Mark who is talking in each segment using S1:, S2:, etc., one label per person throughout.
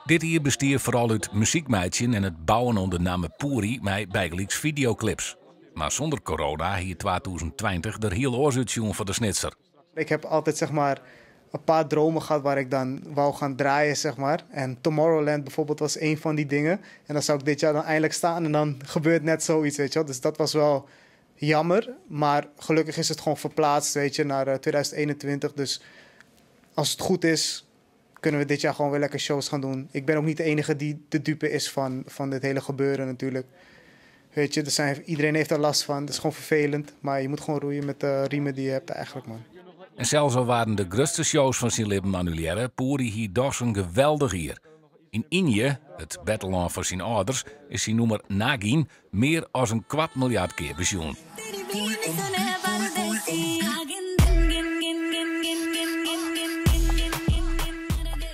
S1: Dit jier bestie foaral út muzyk meitsjen en it bouwen oan de namme Poerie mei bygelyks fideoklips. Mar sûnder corona hie 2020 der hiel oars útsjoen foar de Snitser.
S2: Ik heb altijd, zeg maar, een paar dromen gehad waar ik dan wou gaan draaien, zeg maar. En Tomorrowland bijvoorbeeld was een van die dingen. En dan zou ik dit jaar dan eindelijk staan en dan gebeurt net zoiets, weet je wel. Dus dat was wel jammer. Maar gelukkig is het gewoon verplaatst, weet je, naar 2021. Dus als het goed is, kunnen we dit jaar gewoon weer lekker shows gaan doen. Ik ben ook niet de enige die de dupe is van dit hele gebeuren natuurlijk. Weet je, iedereen heeft er last van. Dat is gewoon vervelend. Maar je moet gewoon roeien met de riemen die je hebt eigenlijk, man.
S1: En sels al waarden de grutste shows fan syn libben annulearre, Poerie hie dochs in geweldich jier. Yn Ynje, it bertelân fan syn âlders, is syn nûmer Nagin mear as in kwart miljard kear besjoen.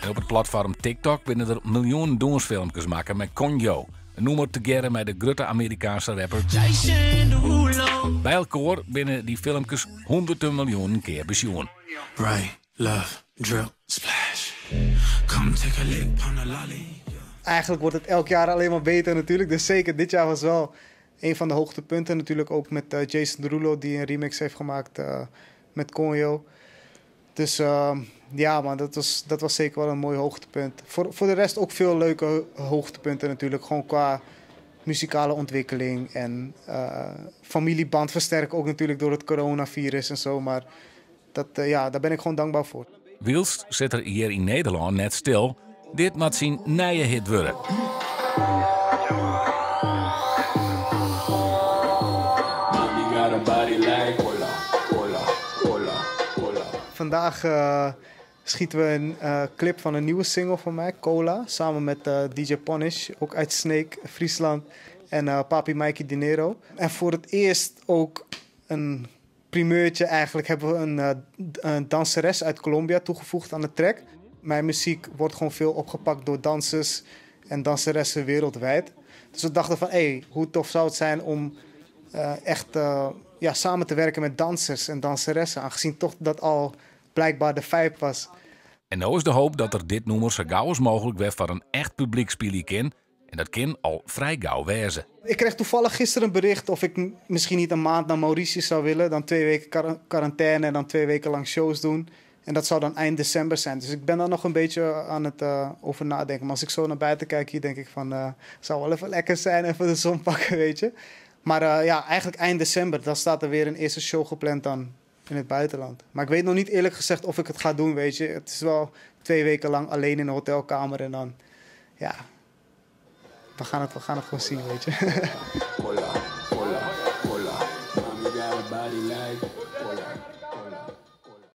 S1: En op it platfoarm TikTok binne der miljoenen dûnsfilmkes makke mei Konjo, in nûmer tegearre mei de grutte Amerikaanske rapper. By elkoar binne dy filmkes hûnderten miljoenen kear besjoen.
S3: Right, love, drill, splash. Come take a lick on the lolly.
S2: Eigenlijk wordt het elk jaar alleen maar beter natuurlijk. Dus zeker, dit jaar was wel een van de hoogtepunten natuurlijk. Ook met Jason Derulo die een remix heeft gemaakt met Konjo. Dus ja, man, dat was zeker wel een mooi hoogtepunt. Voor de rest ook veel leuke hoogtepunten natuurlijk. Gewoon qua muzikale ontwikkeling en familieband versterken ook natuurlijk door het coronavirus. Maar daar ben ik gewoon dankbaar voor.
S1: Wylst sit er hjir yn Nederlân net stil. Dit moat syn nije hit wurde.
S2: Vandaag schieten we een clip van een nieuwe single van mij, Cola, samen met DJ Punish, ook uit Sneek, Friesland, en Papi Mikey Dinero. En voor het eerst ook een primeurtje eigenlijk hebben we een danseres uit Colombia toegevoegd aan de track. Mijn muziek wordt gewoon veel opgepakt door dansers en danseressen wereldwijd. Dus we dachten van, hey, hoe tof zou het zijn om echt samen te werken met dansers en danseressen, aangezien toch dat al blijkbaar de vibe was.
S1: En nou is de hoop dat er dit nûmer sa gau as mooglik wer foar in echt publyk spylje kin. En dat kin al frij gau wêze.
S2: Ik kreeg toevallig gisteren een bericht of ik misschien niet een maand naar Mauritius zou willen. Dan 2 weken quarantaine en dan 2 weken lang shows doen. En dat zou dan eind december zijn. Dus ik ben daar nog een beetje aan het over nadenken. Maar als ik zo naar buiten kijk hier, denk ik van, het zou wel even lekker zijn, even de zon pakken, weet je. Maar eigenlijk eind december, dan staat er weer een eerste show gepland dan in het buitenland. Maar ik weet nog niet eerlijk gezegd of ik het ga doen, weet je. Het is wel 2 weken lang alleen in een hotelkamer en dan, ja, we gaan het gewoon zien, weet je.
S3: Hola, hola, hola. Mommy got a body like.